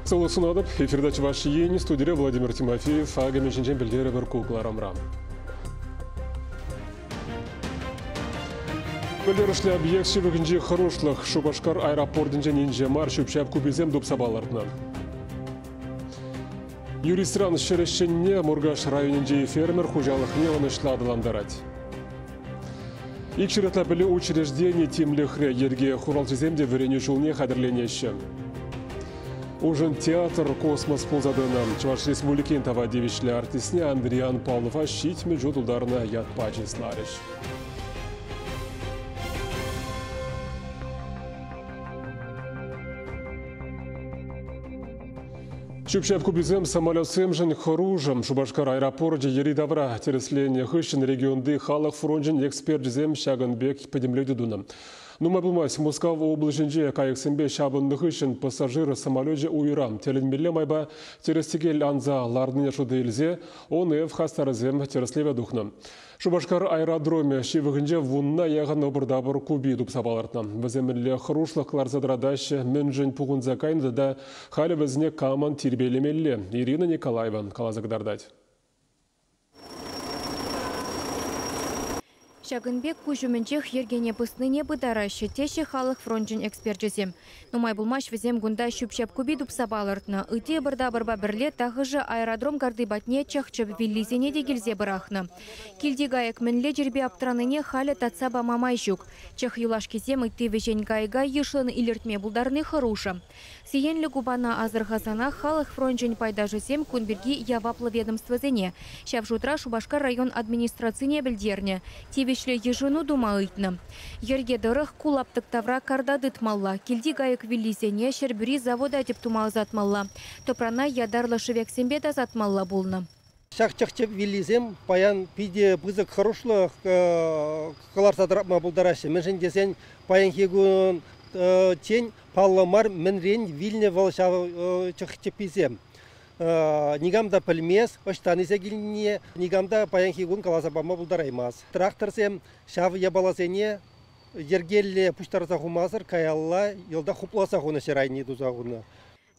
Сывлӑх сунатӑп. Эфирта Чӑваш Ен, студире Владимир Тимофеев. Акӑ мӗн ҫинчен пӗлтерӗпӗр ку кӑларӑмра. Пӗлтерӗшлӗ объект ҫывӑхӗнчи хӑрушлӑх. Шупашкар аэропортӗнчен инҫе мар ҫӳп-ҫап куписем тупса палӑртнӑ. Юристран ҫӗр ӗҫченне Муркаш районӗнчи фермер хуҫалӑхне ӑнӑҫлӑ аталантарать. Икҫӗр ытла пӗлӳ учреждени тимлӗхре йӗрке хуралҫисем те вӗренӳ ҫулне хатӗрленеҫҫӗ. Ужин театр космос пулса тӑнӑ. Чӑваш Республикин тава тивӗҫлӗ артистне Андриан Павлова 70 ҫул тултарнӑ ятпа чысларӗҫ. Ҫӳп-ҫап куписем самолетсемшӗн хӑрушӑ. Шупашкар аэропорчӗ йӗри-тавра тӗрӗсленӗ хыҫҫӑн регионти халӑх фрончӗн эксперчӗсем ҫакӑн пек пӗтӗмлетӳ тунӑ. Нумай пулмасть Мускав облаҫӗнче кайӑксемпе ҫапӑннӑ хыҫҫӑн пассажир самолечӗ уйра тӗлӗнмелле майпа тӗрӗс-тӗкел анса ларнине шута илсе ОНФ хастарӗсем тӗрӗслеве тухнӑ. Шупашкар аэродромӗ ҫывӑхӗнче вунна яхӑн ӑпӑр-тапӑр купи тупса палӑртнӑ. Вӗсем мӗнле хӑрушлӑх кӑларса тӑратаҫҫӗ, мӗншӗн пухӑнса кайнӑ тата халӗ вӗсене камӑн тирпейлемелле? Ирина Николаева каласа кӑтартать. Ҫакӑн пек куҫ умӗнчех йӗркене пӑснине пытараҫҫӗ, теҫҫӗ халӑх фрончӗн эксперчӗсем. Нумай пулмасть вӗсем кунта ҫӳп-ҫап купи тупса палӑртнӑ. Ытти ӑпӑр-тапӑрпа пӗрле тахӑшӗ аэродром карти патне чӑх-чӗп виллисене те килсе пӑрахнӑ. Килти кайӑк мӗнле чирпе аптӑранине халӗ татса пама май ҫук. Чӑх юлашкисем ытти вӗҫен кайӑка йышлӑн илӗртме пултарни хӑрушӑ. Сиенлӗ купана асӑрхасанах халӑх фрончӗн пайташӗсем кун пирки яваплӑ ведомствӑсене, ҫав шутра Шупашкар район администрацине пӗлтернӗ, тивӗҫлӗ йышӑну тума ыйтнӑ. Йӗрке тӑрӑх ку лаптӑк тавра карта тытмалла, килти кайӑк виллисене Ҫӗрпӳри завода тӗп тума ӑсатмалла, тӑпрана ятарлӑ шӗвексемпе тасатмалла пулнӑ. Ҫак чӑх-чӗп виллисем паян питӗ пысӑк хӑрушлӑх кӑларса тӑратма пултараҫҫӗ. Мӗншӗн тесен паянхи кун тен паллӑ мар мӗнрен вилнӗ вӑл ҫав чӑх-чӗпписем. Никам та пӗлмест, ӑҫтан илсе килнине никам та паянхи кун каласа пама пултараймасть. Тракторсем ҫав япаласене йӗркеллӗ пуҫтарса хумасӑр каялла йӑлтах хупласа хунӑ ҫӗр айне туса хунӑ.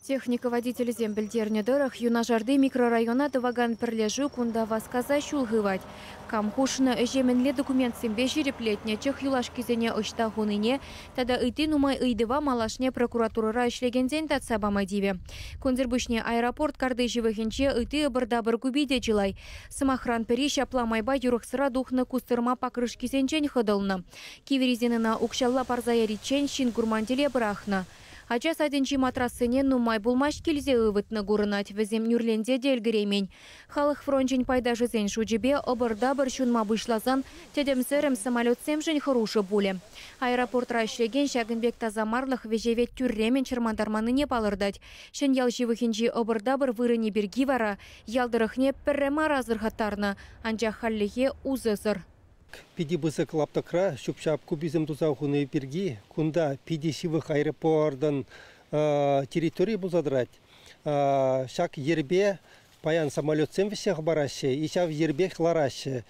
Техника водителӗсем пӗлтернӗ тӑрӑх, юнашарти микрорайона тӑвакан пӗрлешӳ кунта васкаса ҫул хывать. Кам хушнӑ ӗҫе мӗнле документсемпе ҫирӗплетнӗ, чӑх юлашкисене ӑҫта хунине тата ытти нумай ыйтӑва малашне прокуратурӑра ӗҫлекенсен татса пама тивӗ. Кунсӑр пуҫне аэропорт карти ҫывӑхӗнче ытти ӑпӑр-тапӑр купи те чылай. Сӑмахран, пӗри ҫапла майпа юрӑхсӑра тухнӑ кустӑрма покрышкисенчен хӑтӑлнӑ. Кивӗ резинӑна укҫалла парса яриччен ҫын курман тӗле пӑрахнӑ. Ача садӗнчи матрассене нумай пулмасть килсе ывӑтнӑ курӑнать, вӗсем нӳрленсе те ӗлкӗреймен. Халӑх фрончӗн пайташӗсен шучӗпе ӑпӑр-тапӑр ҫунма пуҫласан тӗтӗм-сӗрӗм самолетсемшӗн хӑрушӑ пулӗ. Аэропортра ӗҫлекен ҫакӑн пек тасамарлӑх вӗҫеве тӳрремӗн чӑрмантарманнине палӑртать. Ҫӗньял ҫывӑхӗнчи ӑпӑр-тапӑр вырӑнӗ пирки вара ял тӑрӑхне пӗрре мар асӑрхаттарнӑ, анчах хальлӗхе усӑсӑр. Питӗ пысӑк лаптӑкра ҫӳп-ҫап куписем туса хуни пирки кунта питӗ ҫывӑх аэропортӑн территорийӗ пулса тӑрать. Ҫак йӗрпе паян самолетсем вӗҫсе хӑпараҫҫӗ и ҫав йӗрпех лараҫҫӗ.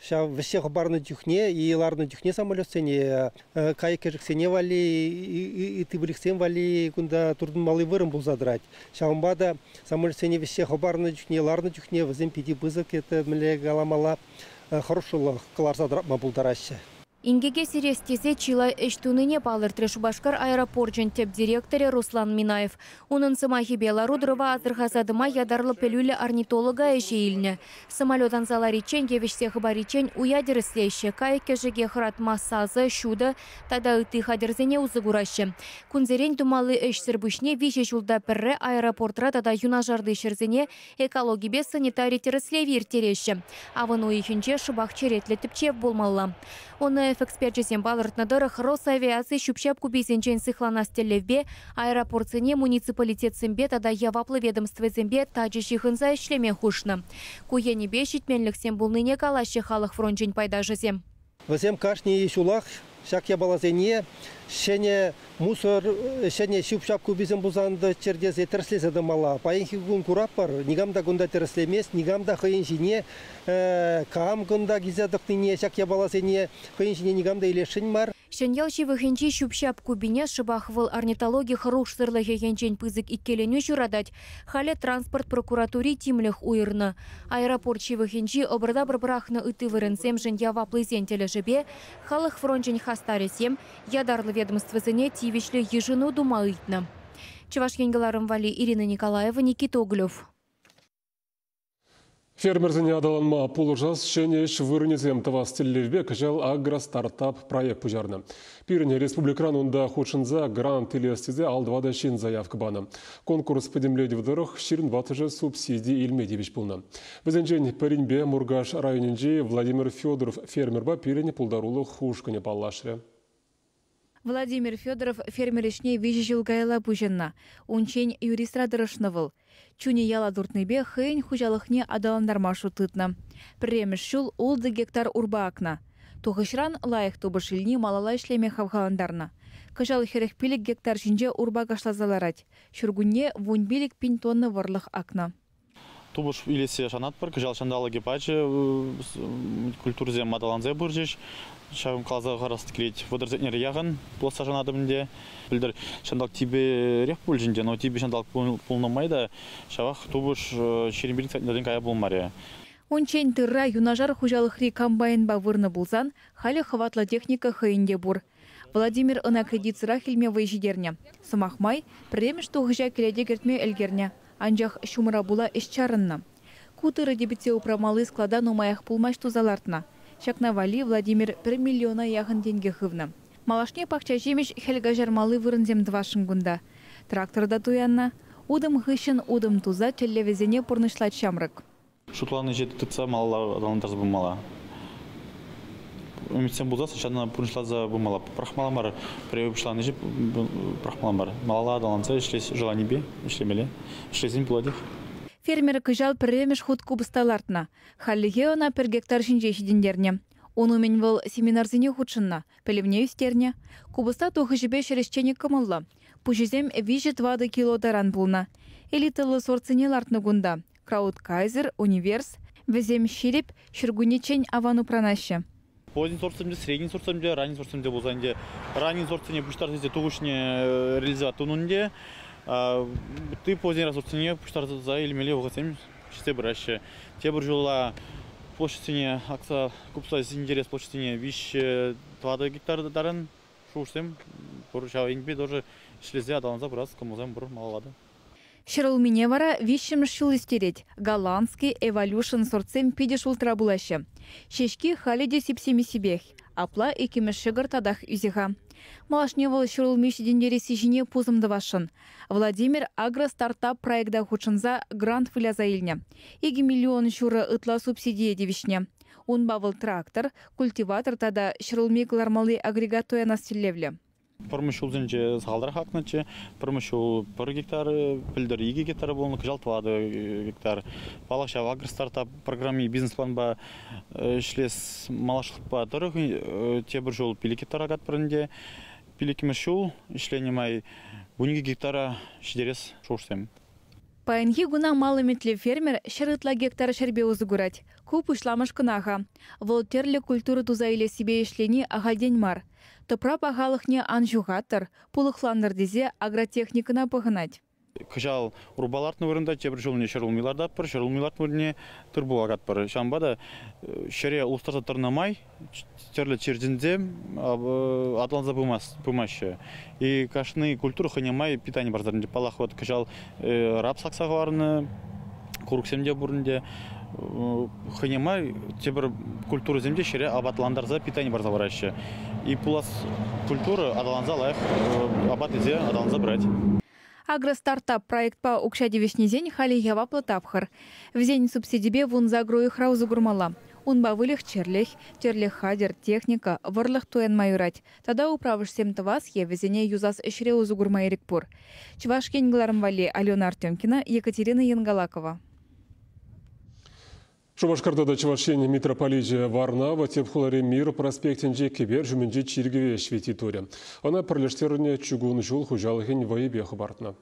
Ҫав вӗҫсе хӑпарнӑ чухне и ларнӑ чухне самолетсене кайӑк-кӗшӗксене валли ытти выльӑхсем валли кунта туртӑнмалли вырӑн пулса тӑрать. Ҫавӑнпа та самолетсене вӗҫсе хӑпарнӑ чухне, ларнӑ чухне вӗсем питӗ пысӑк, это мӗнле каламалла, хӑрушшӑлӑх кӑларса тӑратма пултараҫҫӗ. Инкеке сирес тесе чылай ӗҫ тунине палӑртрӗ Шупашкар аэропорчӗн тӗп директорӗ Руслан Минаев. Унӑн сӑмахӗпе лару-тӑрӑва асӑрхаса тӑма ятарлӑ пӗлӳллӗ орнитолога ӗҫе илнӗ. Самолет анса лариччен е вӗҫсе хӑпариччен уя тӗрӗслеҫҫӗ, кайӑк-кӗшӗке хӑратма сасӑ, ҫутӑ тата ытти хатӗрсене усӑ кураҫҫӗ. Кунсерен тумалли ӗҫсӗр пуҫне виҫӗ ҫулта пӗрре аэропортра тата юнашарти ҫӗрсене экологипе санитари тӗрӗслевӗ ирттереҫҫӗ. Авӑн уйӑхӗнче шӑпах черетлӗ тӗпчев пулмалла. ОНФ эксперчӗсем палӑртнӑ тӑрӑх, Росавиаци ҫӳп-ҫап куписенчен сыхланас тӗллевпе аэропортсене муниципалитетсемпе тата яваплӑ ведомствӑсемпе тачӑ ҫыхӑнса ӗҫлеме хушнӑ. Ку енӗпе ҫитменлӗхсем пулнине калаҫҫӗ халӑх фрончӗн пайташӗсем. Вӗсем кашни ҫулах ҫак япаласене Ҫӗнӗ мусор, ҫӗнӗ ҫӳп-ҫап куписем пулсан та чӗртесе тӗрӗслесе тӑмалла. Паянхи кун куратпӑр, никам та кунта тӗрӗслемест, никам та хӑйӗн ҫине кам кунта килсе тӑкнине, ҫак япаласене хӑйӗн ҫине никам та илесшӗн мар. Ҫӗньял ҫывӑхӗнчи ҫӳп-ҫап купине шӑпах вӑл орнитологи хӑрушсӑрлӑхӗ енчен пысӑк иккӗленӳ ҫуратать. Халӗ транспорт прокуратури тимлӗх уйӑрнӑ. Аэропорт ҫывӑхӗнчи ӑпӑр-тапӑр пӑрахнӑ ытти вырӑнсемшӗн яваплисен тӗлӗшӗпе халӑх фрончӗн хастарӗсем ятарлӑ ведомствӑсене тивӗҫлӗ йышӑну тума ыйтнӑ. Чӑваш Ен кӑларӑм валли Ирина Николаева, Никита Углев. Фермерсене аталанма пулӑшас ҫӗнӗ ӗҫ вырӑнӗсем тӑвас тӗллевпе кӑҫал «Агростартап» проект пуҫарнӑ. Пирӗн республикӑран унта хутшӑнса грант илес тесе 54 ҫын заявка панӑ. Конкурс пӗтӗмлетӗвӗ тӑрӑх 24-шӗ субсиди илме тивӗҫ пулнӑ. Вӗсенчен пӗринпе Муркаш районӗнчи Владимир Федоров фермерпа пирӗн пултарулӑх ушкӑнӗ паллашрӗ. Владимир Федоров фермер ӗҫне 3 ҫул каялла пуҫӑннӑ. Унччен юристра тӑрӑшнӑ вӑл. Чунӗ яла туртнипе хӑйӗн хуҫалӑхне аталантарма шут тытнӑ. Пӗрремӗш ҫул 6 гектар урпа акнӑ. Тухӑҫран лайӑх тупӑш илни малалла ӗҫлеме хавхалантарнӑ. Кӑҫал 45 гектар ҫинче урпа кашласа ларать. Ҫуркунне 15 пин тонна вӑрлӑх акнӑ. Тупӑш илессе шанатпӑр. Кӑҫал ҫанталӑкӗ пачӗ, культурӑсем аталанса пырчӗҫ. Ҫавӑн каласа хӑварас килет. Вӑтӑр центнер яхӑн пуласса шанатӑп ӗнтӗ. Пӗлтӗр ҫанталӑк типӗрех пулчӗ ӗнтӗ, но типӗ ҫанталӑк пулнӑ май та ҫавах тупӑш 25 центнертен кая пулмарӗ. Унччен тырра юнашар хуҫалӑхри комбайнпа вырнӑ пулсан, халӗ хӑватлӑ техника хӑйӗн те пур. Владимир ӑна кредитсӑрах илме вӑй ҫитернӗ. Сӑмах май, пӗрремӗш тухӑҫа кӗлете кӗртме ӗлкӗрнӗ. Анчах ҫумӑра пула ӗҫ чарӑннӑ. Ку тырӑ типӗтсе упрамалли склада нумаях пулмасть туса лартнӑ. Ҫакна валли Владимир 1 миллиона яхӑн тенкӗ хывнӑ. Малашне пахча ҫимӗҫ хӗл каҫармалли вырӑнсем тӑвасшӑн кунта. Трактор та туяннӑ. Утӑм хыҫҫӑн утӑм туса тӗллевӗсене пурнӑҫлать ҫамрӑк. Шутланӑ ӗҫе тытса малалла аталантарса пымалла. Ӗмӗтсем пулсассӑн ҫавна пурнӑҫласа пымалла. Пӑрахмалла мар, пӗрре пуҫланӑ ӗҫе пӑрахмалла мар. Малалла аталанса ӗҫлес желанипе ӗҫлемелле. Ӗҫлесен пулатех. Фермер кӑҫал пӗрремӗш хут купӑста лартнӑ. Хальлӗхе ӑна 1 гектар ҫинче ҫитӗнтернӗ. Ун умӗн вӑл семинарсене хутшӑннӑ, пӗлӗвне ӳстернӗ. Купӑста тухӑҫӗпе ҫӗр ӗҫченӗ кӑмӑллӑ. Пуҫӗсем 3-4 кило таран пулнӑ. Элитӑллӑ сортсене лартнӑ кунта. Крауд Кайзер, Универс. Вӗсем ҫирӗп, ҫуркуннеччен аван упранаҫҫӗ. Поздний сортсемде, средний сортсемде, ранний сортсемде пулсан ӗнтӗ ранний сортсене пуҫтарса тухӑҫне реализовать тунӑ ӗнтӗ. Ты поздний сортсене пуҫтарса илмелли вӑхӑтсем ҫитсе пыраҫҫӗ. Тепӗр ҫулла площадьсене акса купса синтерес площадьсене 3-4 гектар таран шухӑшсем пур. Ҫав енпе тоже ӗҫлесе аталанса пырас кӑмӑлсем пур малалла та. Ҫӗрулмине вара 3-мӗш ҫул ӳстерет. Голландский, Эволюшн сортсем питӗ шултра пулаҫҫӗ. Ҫеҫки халӗ те сип-симӗссипех. Апла иккӗмӗш ҫӑкӑр татах ӳсӗ-ха. Малашне вӑл ҫӗрулми ҫитӗнтересси ҫине пусӑм тӑвасшӑн. Владимир агростартап проекта хутшӑнса грант выляса илнӗ. 2 миллион ҫурӑ ытла субсидие тивӗҫнӗ. Унпа вӑл трактор, культиватор тата ҫӗрулми кӑлармалли агрегат туянас тӗллевлӗ. Пӗрмӗш ҫулсенче сахалтарах акнӑччӗ. Пӗрмӗш ҫул 1 гектар, пӗлтӗр 2 гектар пулнӑ, кӑҫал 4 гектар. Паллах, ҫав агростартап программи бизнес-планпа ӗҫлес малашлӑхпа тӑрӑх тепӗр ҫул 5 гектар акатпӑр ӗнтӗ. Пилӗкмӗш ҫул ӗҫленӗ май 12 гектара ҫитерес шухӑшсем. Паянхи куна мал ӗмӗтлӗ фермер 100 ытла гектар ҫӗрпе усӑ курать. Ку пуҫламӑш кӑна-ха. Вӑл тӗрлӗ культура туса илессипе ӗҫлени ахальтен мар. Тӑпра пахалӑхне ан ҫухаттӑр, пулӑхлантӑр тесе агротехникӑна пӑхӑнать. Кӑҫал урпа лартнӑ вырӑнта тепӗр ҫулне ҫӗрулми лартатпӑр, ҫӗрулми лартнӑ вырӑнне тыр-пул акатпӑр. Ҫавӑнпа та ҫӗре улӑштарса тӑрнӑ май тӗрлӗ чир-чӗрсем аталанса пымаҫҫӗ. И кашни культура хӑйне май питани парса тӑрать. Паллах, вот кӑҫал рапс акса хӑварнӑ, курӑксем те пур ӗнтӗ. Хӑйне май тепӗр культурӑсем те ҫӗре апатлантарса питани парса параҫҫӗ. И пулас культура аталанса лайӑх апат илсе аталанса пырать. Агростартап проектпа укҫа тивӗҫнисен халӗ яваплӑ тапхӑр. Вӗсен субсидипе вунса уйӑхра усӑ курмалла. Унпа выльӑх-чӗрлӗх, тӗрлӗ хатӗр, техника, вӑрлӑх туянма юрать. Тата управӑшсем тӑвас е вӗсене юсас ӗҫре усӑ курма ирӗк пур. Чӑваш Ен кӑларӑм валли Алена Артемкина, Екатерина Янгалакова. Шупашкарта та Чӑваш Ен митрополичӗ Варнава тӗп хулари Мир проспектӗнчи кӗпер ҫумӗнчи чиркӗве ҫветит турӗ. Ӑна пӗрлештернӗ чукун ҫул хуҫалӑхӗн вӑйӗпе хӑпартнӑ.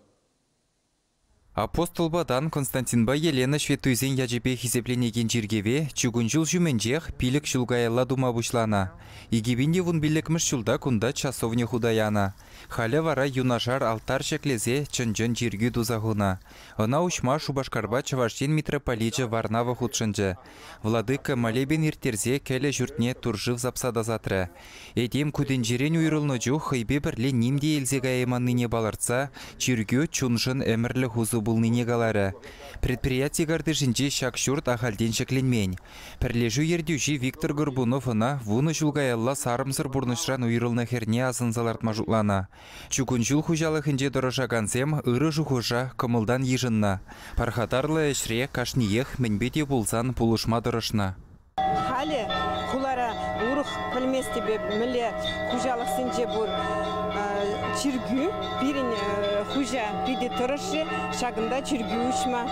Апостолпа тан Константинпа Елена ҫветтуйсен ячӗпе хисепленекен чиркӗве чукун ҫул ҫумӗнчех 5 ҫул каялла тума пуҫланӑ. 2015-мӗш ҫулта кунта часовня хута янӑ. Халӗ вара юнашар алтарь ҫӗклесе чӑн-чӑн чиркӳ туса хунӑ. Ӑна уҫма Шупашкарпа Чӑваш Ен митрополичӗ Варнава хутшӑнчӗ. Владыка молебен ирттерсе кӗлӗ ҫуртне туршыв сапса тасатрӗ. Этем ку тӗнчерен уйрӑлнӑ чух хӑйпе пӗрле ним те илсе каяйманнине палӑртса чиркӳ чуншӑн ӗмӗрлӗх усӑ пулнине каларӗ. Предприяти картишӗнче ҫак ҫурт ахальтен ҫӗкленмен. Пӗрлешӳ ертӳҫи Виктор Горбунов ӑна 10 ҫул каялла сарӑмсӑр пурнӑҫран уйрӑлнӑ хӗрне асӑнса лартма шутланӑ. Чукун ҫул хуҫалӑхӗнче тӑрӑшакансем ырӑ шухӑша кӑмӑлтан йышӑннӑ. Пархатарлӑ ӗҫре кашниех мӗнпе те пулсан пулӑшма тӑрӑшнӑ. Халӗ хулара урӑх пӗлместӗп мӗнле хуҫалӑхсенче пур чиркӳ. Пирӗн хуҫа питӗ тӑрӑшрӗ ҫакӑнта чиркӳ уҫма.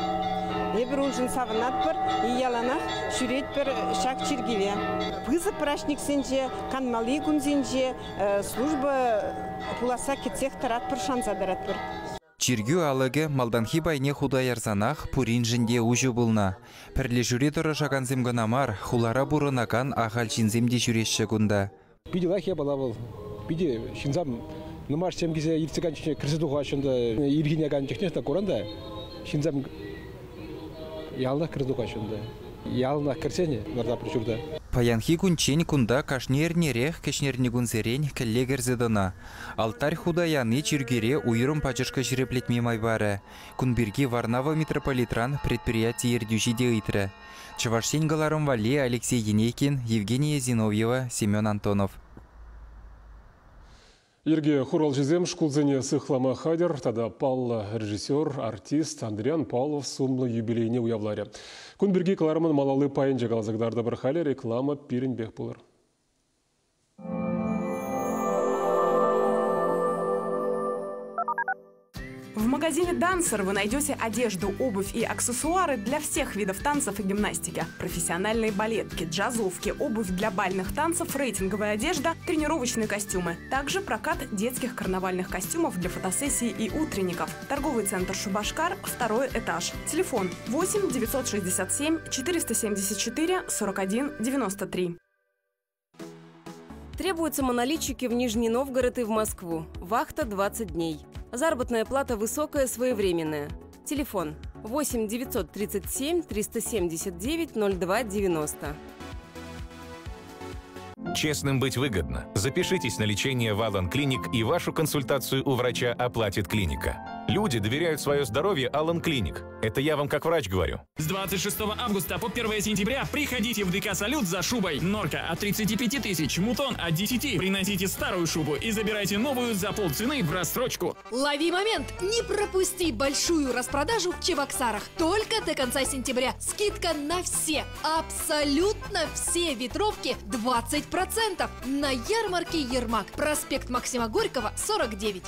Эпир уншӑн савӑнатпӑр и яланах ҫӳретпӗр ҫак чиркӗве. Пысӑк праҫниксенче, канмалли кунсенче служба пуласса кӗтсех тӑратпӑр, шанса тӑратпӑр. Чиркӳ алӑкӗ малтанхи пайне хута ярсанах пуриншӗн те уҫӑ пулнӑ. Пӗрлешӳре тӑрӑшакансем кӑна мар, хулара пурӑнакан ахаль ҫынсем те ҫӳреҫҫӗ кунта. Питӗ лайӑх япала вӑл. Питӗ ҫынсем нумайӑшсем килсе иртсе кайнӑ чухне кӗрсе тухаҫҫӗ унта. Ирхине кайнӑ чухне та куран та ҫынсем яланах кӗрсе тухаҫҫӗ унта. Яланах кӗрсен лартатпӑр ҫурта. Паянхи кунччен кунта кашни эрнерех кӗҫнерникунсерен кӗлле кӗрсе тӑнӑ. Алтарь хута яни чиркӳре уйрӑм пачӑшкӑ ҫирӗплетме май парӗ. Кун пирки Варнава митрополитран предприяти ертӳҫи те ыйтрӗ. Чӑваш Ен кӑларӑм валли Алексей Енейкин, Евгения Зиновьева, Семен Антонов. Йӗрке хуралҫисем шкулсене сыхлама хатӗр тата паллӑ режиссер, артист Андриан Павлов сумлӑ юбилейне уявларӗ. Кун пирки кӑларӑмӑн малалли пайӗнче каласа кӑтартӑпӑр. Халӗ реклама пирӗнпех пулӑр. В магазине «Дансер» вы найдете одежду, обувь и аксессуары для всех видов танцев и гимнастики. Профессиональные балетки, джазовки, обувь для бальных танцев, рейтинговая одежда, тренировочные костюмы. Также прокат детских карнавальных костюмов для фотосессий и утренников. Торговый центр «Шубашкар», 2-й этаж. Телефон 8 967 474 41 93. Требуются монолитчики в Нижний Новгород и в Москву. Вахта 20 дней. Заработная плата высокая, своевременная. Телефон 8 937 379 02 90. Честным быть выгодно. Запишитесь на лечение в Алан Клиник, и вашу консультацию у врача оплатит клиника. Люди доверяют свое здоровье Алан Клиник. Это я вам как врач говорю. С 26 августа по 1 сентября приходите в ДК «Салют» за шубой. Норка от 35 тысяч, мутон от 10. Приносите старую шубу и забирайте новую за полцены в рассрочку. Лови момент! Не пропусти большую распродажу в Чебоксарах. Только до конца сентября. Скидка на все, абсолютно все ветровки 20%. На ярмарке Ермак. Проспект Максима Горького, 49.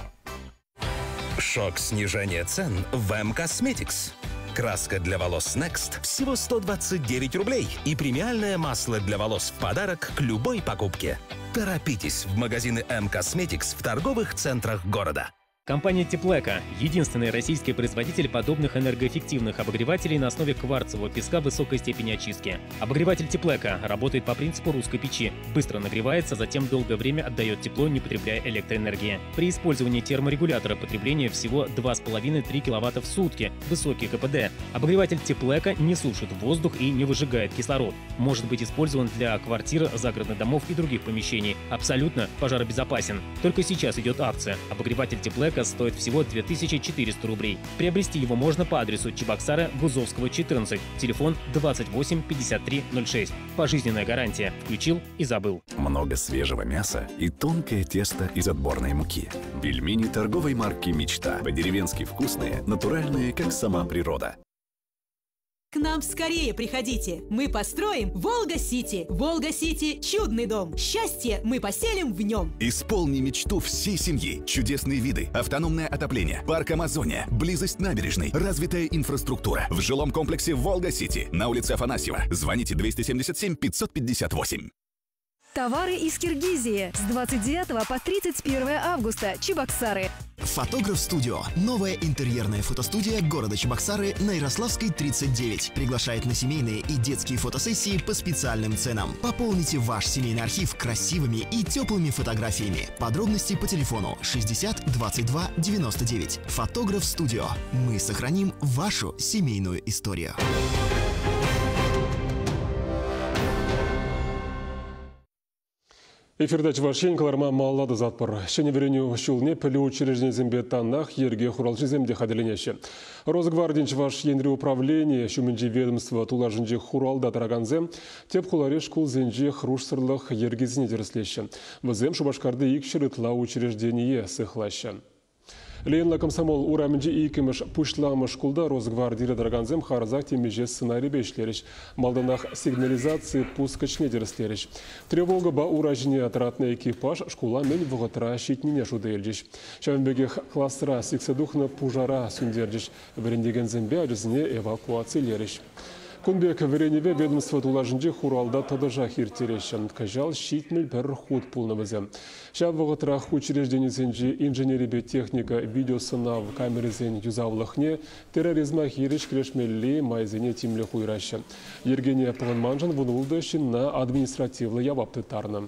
Шок снижения цен в М-Косметикс. Краска для волос Next всего 129 рублей и премиальное масло для волос в подарок к любой покупке. Торопитесь в магазины М-Косметикс в торговых центрах города. Компания «Теплэко» – единственный российский производитель подобных энергоэффективных обогревателей на основе кварцевого песка высокой степени очистки. Обогреватель «Теплэко» работает по принципу русской печи. Быстро нагревается, затем долгое время отдает тепло, не потребляя электроэнергии. При использовании терморегулятора потребление всего 2,5-3 киловатта в сутки, высокий КПД. Обогреватель «Теплэко» не сушит воздух и не выжигает кислород. Может быть использован для квартир, загородных домов и других помещений. Абсолютно пожаробезопасен. Только сейчас идет акция. Обогреватель «Теплэко» стоит всего 2400 рублей. Приобрести его можно по адресу Чебоксары, Гузовского, 14, телефон 28 53 06. Пожизненная гарантия. Включил и забыл. Много свежего мяса и тонкое тесто из отборной муки. Пельмени торговой марки «Мечта». По-деревенски вкусные, натуральные, как сама природа. К нам скорее приходите. Мы построим Волга-Сити. Волга-Сити – чудный дом. Счастье мы поселим в нем. Исполни мечту всей семьи. Чудесные виды, автономное отопление, парк Амазония, близость набережной, развитая инфраструктура. В жилом комплексе Волга-Сити на улице Афанасьева. Звоните 277 558. Товары из Киргизии с 29 по 31 августа. Чебоксары. Фотограф Студио. Новая интерьерная фотостудия города Чебоксары на Ярославской, 39. Приглашает на семейные и детские фотосессии по специальным ценам. Пополните ваш семейный архив красивыми и теплыми фотографиями. Подробности по телефону 60 22 99. Фотограф Студио. Мы сохраним вашу семейную историю. Эфирда Чӑваш Ен кӑларӑма малалла тӑсатпӑр. Ҫӗнӗ вӗренӳ ҫулне пӗлӳ учрежденисемпе танах йӗрке хуралҫисем те хатӗрленеҫҫӗ. Росгвардин Чӑваш Енри управленийӗ ҫумӗнчи ведомство тулашӗнчи хуралта тӑракансем тӗп хулари шкулсенчи хӑрушсӑрлӑх йӗркисене тӗрӗслеҫҫӗ. Вӗсем Шупашкарти 200 ытла учреждение сыхлаҫҫӗ. Ленинла Комсомол урамӗнчи иккӗмӗш пуҫламӑш шкулта Росгвардире тӑракансем харӑсах темиҫе сценарипе ӗҫлерӗҫ. Малтанах сигнализаци пускӑчне тӗрӗслерӗҫ. Тревогӑпа ура ҫине тӑратнӑ экипаж шкула мӗн вӑхӑтра ҫитнине шута илчӗҫ. Ҫавӑн пекех класра сиксе тухнӑ пушара сӳнтерчӗҫ. Вӗрентекенсемпе ачасене эвакуацилерӗҫ. Кун пек вӗренӗве ведомство тулашӗнчи хуралта тӑтӑшах ирттереҫҫӗ. Кӑҫал 71 хут пулнӑ вӗсем. Ҫав вӑхӑтрах учрежденисенчи инженерипе техника видеосӑнав камерисен юсавлӑхне, терроризма хирӗҫ кӗрешмелли майсене тимлӗх уйӑраҫҫӗ. Йӗркене пӑхӑнманшӑн 16 ҫынна административлӑ явап тыттарнӑ.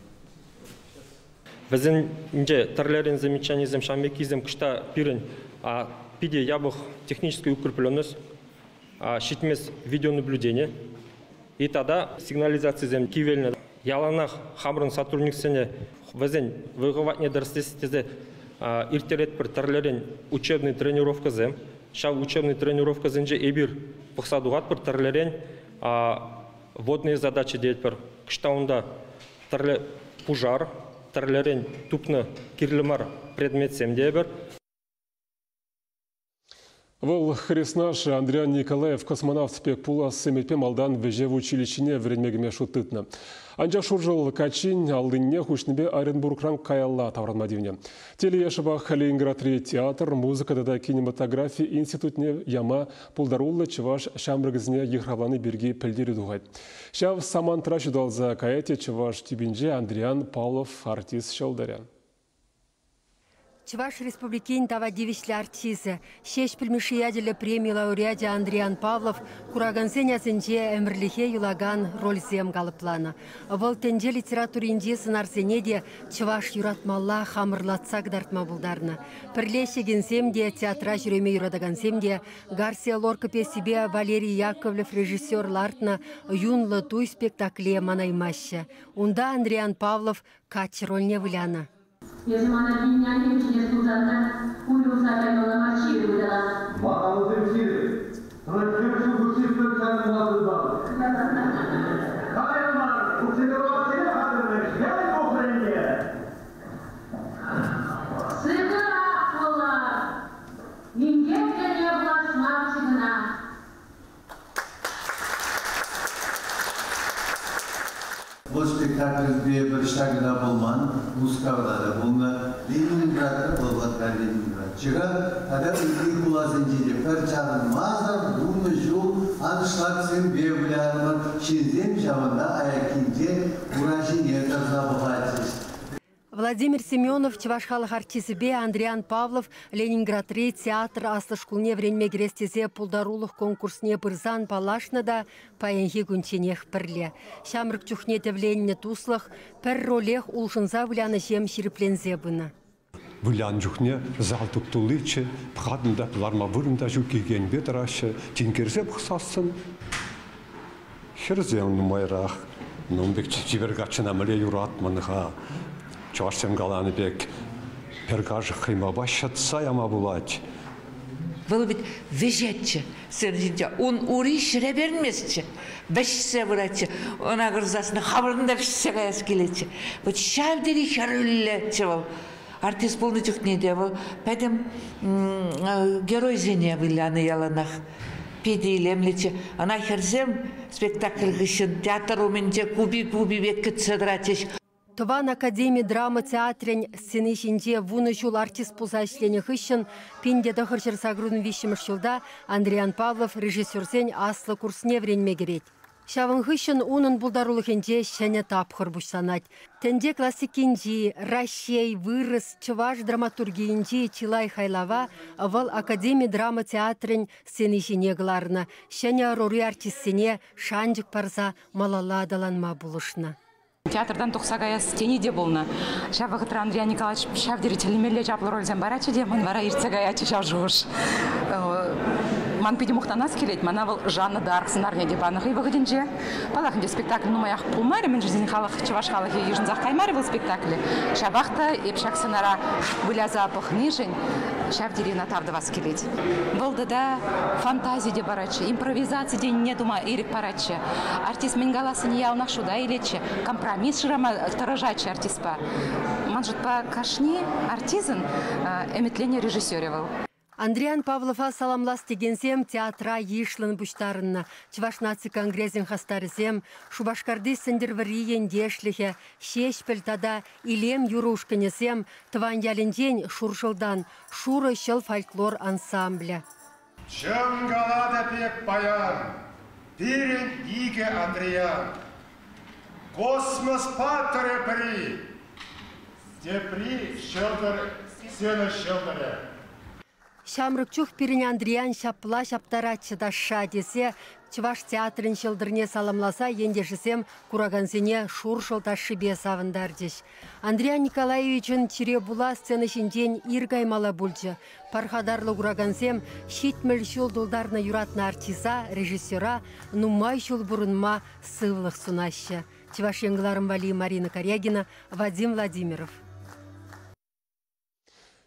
Вӗсенче тӗрлӗрен замечанисем, ҫавӑн пеккисем кӑшта пирӗн питӗ япӑх техническая укрепленность, ҫитмест видеонаблюдение и тата сигнализацисем кивелнӗ. Яланах хамӑрӑн сотрудниксене вӗсен вӑй-хӑватне тӗрӗслес тесе ирттеретпӗр тӗрлӗрен учебный тренировкӑсем. Ҫав учебный тренировкӑсенче эпир пӑхса тухатпӑр тӗрлӗрен водные задачи тетпӗр. Кӑшта унта тӗрлӗ пушар, тӗрлӗрен тупнӑ кирлӗ мар предметсем тепӗр. Вӑл хреснашшӗ Андриян Николаев космонавт пек пулас ӗмӗтпе малтан вӗҫев училищине вӗренме кӗме шут тытнӑ. Анчах Шуршӑл каччин аллине хуҫнипе Оренбургран каялла таврӑнма тивнӗ. Телее шӑпах Ленинградри театр, музыка тата кинематографи институтне яма пултаруллӑ чӑваш ҫамрӑкӗсене йыхравлани пирки пӗлтерӳ тухать. Ҫав самантра ҫуталса каять те чӑваш тӳпинче Андриян Павлов артист ҫӑлтӑрӗ. Чӑваш Республикин тава тивӗҫлӗ артисчӗ, Ҫеҫпӗл Мишши ячӗллӗ преми лауреачӗ Андриян Павлов куракансен асӗнче ӗмӗрлӗхе юлакан рольсем калӑпланӑ. Вӑл тӗнче литературинчи сӑнарсене те чӑваш юратмалла хамӑрлатса кӑтартма пултарнӑ. Пӗрле ӗҫлекенсем те, театра ҫӳреме юратакансем те Гарсия Лорка пьесипе Валерий Яковлев режиссер лартнӑ «Юнлӑ туй» спектакле манаймаҫҫӗ. Унта Андриян Павлов каччӑ рольне вылянӑ. Эсӗ мана килнӗ чӗнес пулсан та уйрӑлса каймалла мар ҫирӗп ытала. Ман алӑсем ҫирӗп. Сана тӗп шухӑш пӗр чарӑнма тытатӑп. Кая мар, купсене хатӗрлӗҫ, яй тухрӗ ӗнтӗ. Сыхӑрах пулӑр. Инкек тӗлне пулас марччӗ кӑна. Вӑл спектакльпе пӗр ҫакӑ та пулман, Мускавра та пулнӑ, Ленинградра вӑл вӑхӑтра Ленинградчӑка тата ытти хуласенче те пӗр чарӑнмасӑр 10 ҫул аншлагсемпе вылярӑмӑр. Ҫынсем ҫавӑнта аяккинче ура ҫине тӑрса пӑхатчӗҫ. Владимир Семенов чӑваш халӑх артисчӗпе Андриян Павлов Ленинградри театр аслӑ шкулне вӗренме кӗрес тесе пултарулӑх конкурсне пырсан паллашнӑ та паянхи кунчченех пӗрле. Ҫамрӑк чухне тӗвленнӗ туслӑх пӗр ролех улшӑнса вылянӑҫем ҫирӗпленсе пынӑ. Вылянӑ чухне зал туп-тулличчӗ, пӑхатӑн та ларма вырӑн та ҫук икенпе тӑраҫҫӗ. Тинкерсе пӑхсассӑн хӗрсем нумайрах. Ну, ун пек чипер каччӑна мӗнле юратмӑн-ха? Чӑвашсем каланӑ пек, пӗр кашӑк хӑймапа ҫӑтса яма пулать. Вӑл ведь вӗҫетчӗ сцена ҫинче. Ун ури ҫӗре перӗнместчӗ. Вӗҫсе пыратчӗ. Ӑна курсассӑн хамӑрӑн та вӗҫсе каяс килетчӗ. Вот ҫав тери хӗрӳллӗччӗ вӑл. Артист пулнӑ чухне те вӑл пӗтӗм геройсене вылянӑ яланах. Питӗ илемлӗччӗ. Ӑна хӗрсем спектакль хыҫҫӑн театр умӗнче купи-купи пек кӗтсе тӑратчӗҫ. Тӑван академи драма театрӗн сцени ҫинче вунӑ ҫул артист пулса ӗҫленӗ хыҫҫӑн 1983 ҫулта Андриан Павлов режиссерсен аслӑ курсне вӗренме кӗрет. Ҫавӑн хыҫҫӑн унӑн пултарулӑхӗнче ҫӗнӗ тапхӑр пуҫланать. Тӗнче классикинчи, Раҫҫей, вырӑс, чӑваш драматургийӗнчи чылай хайлава вӑл академи драма театрӗн сцени ҫине кӑларнӑ, ҫӗнӗ ӑрури артистсене шанчӑк парса малалла аталанма пулӑшнӑ. Театртан тухса каяс тени те пулнӑ. Ҫав вӑхӑтра Андриян Николаевич ҫав тери тӗлӗнмелле чаплӑ рольсем паратчӗ те, ман вара иртсе каятчӗ ҫав шухӑш. Ман питӗ мухтанас килет, мана вӑл Жанна д'Арк сӑнарне те панӑ хӑй вӑхӑтӗнче. Паллах, ӗнтӗ спектакль нумаях пулмарӗ, мӗншӗн тесен халӑх, чӑваш халӑхӗ йышӑнсах каймарӗ вӑл спектакле. Ҫапах та эп ҫак сӑнара выляса пӑхнишӗн ҫав тери ӑна тав тӑвас килет. Вӑл тата фантази те паратчӗ, импровизаци тенине тума ирӗк паратчӗ. Артист мӗн калассине яланах шута илетчӗ, компромисс шырама тӑрӑшатчӗ артистпа. Ман шутпа, кашни артистӑн ӗмӗтленнӗ режиссерӗ вӑл. Андриан Павлова саламлас текенсем театра йышлӑн пуҫтарӑннӑ. Чӑваш наци конгресӗн хастарӗсем, Шупашкарти Сӗнтӗрвӑрри ентешлӗхӗ, Ҫеҫпӗл тата Илем юрӑ ушкӑнӗсем, тӑван ялӗнчен Шуршӑлтан Шурӑ ҫӑл фольклор ансамблӗ. Чӑн калатӑп эп паян, пирӗн икӗ Андриян. Космос паттӑрӗ пӗри, тепри ҫӑлтӑр, сцена ҫӑлтӑрӗ. Ҫамрӑк чух пирӗн Андриян ҫапла ҫаптаратчӗ ташша тесе Чӑваш театрӗн ҫӑлтӑрне саламласа ентешӗсем куракансене шуршӑл ташшипе савӑнтарчӗҫ. Андриян Николаевичӑн чире пула сцена ҫинчен ир каймалла пулчӗ. Пархатарлӑ куракансем 70 ҫул тултарнӑ юратнӑ артиста, режиссера нумай ҫул пурӑнма сывлӑх сунаҫҫӗ. Чӑваш Ен кӑларӑм валли Марина Корягина, Вадим Владимиров.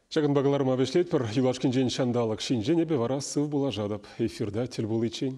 Ҫакӑнпа кӑларӑма вӗҫлетпӗр. Юлашкинчен ҫанталӑк ҫинчен эпӗ вара сыв пулашатӑп. Эфирта тӗл пуличчен.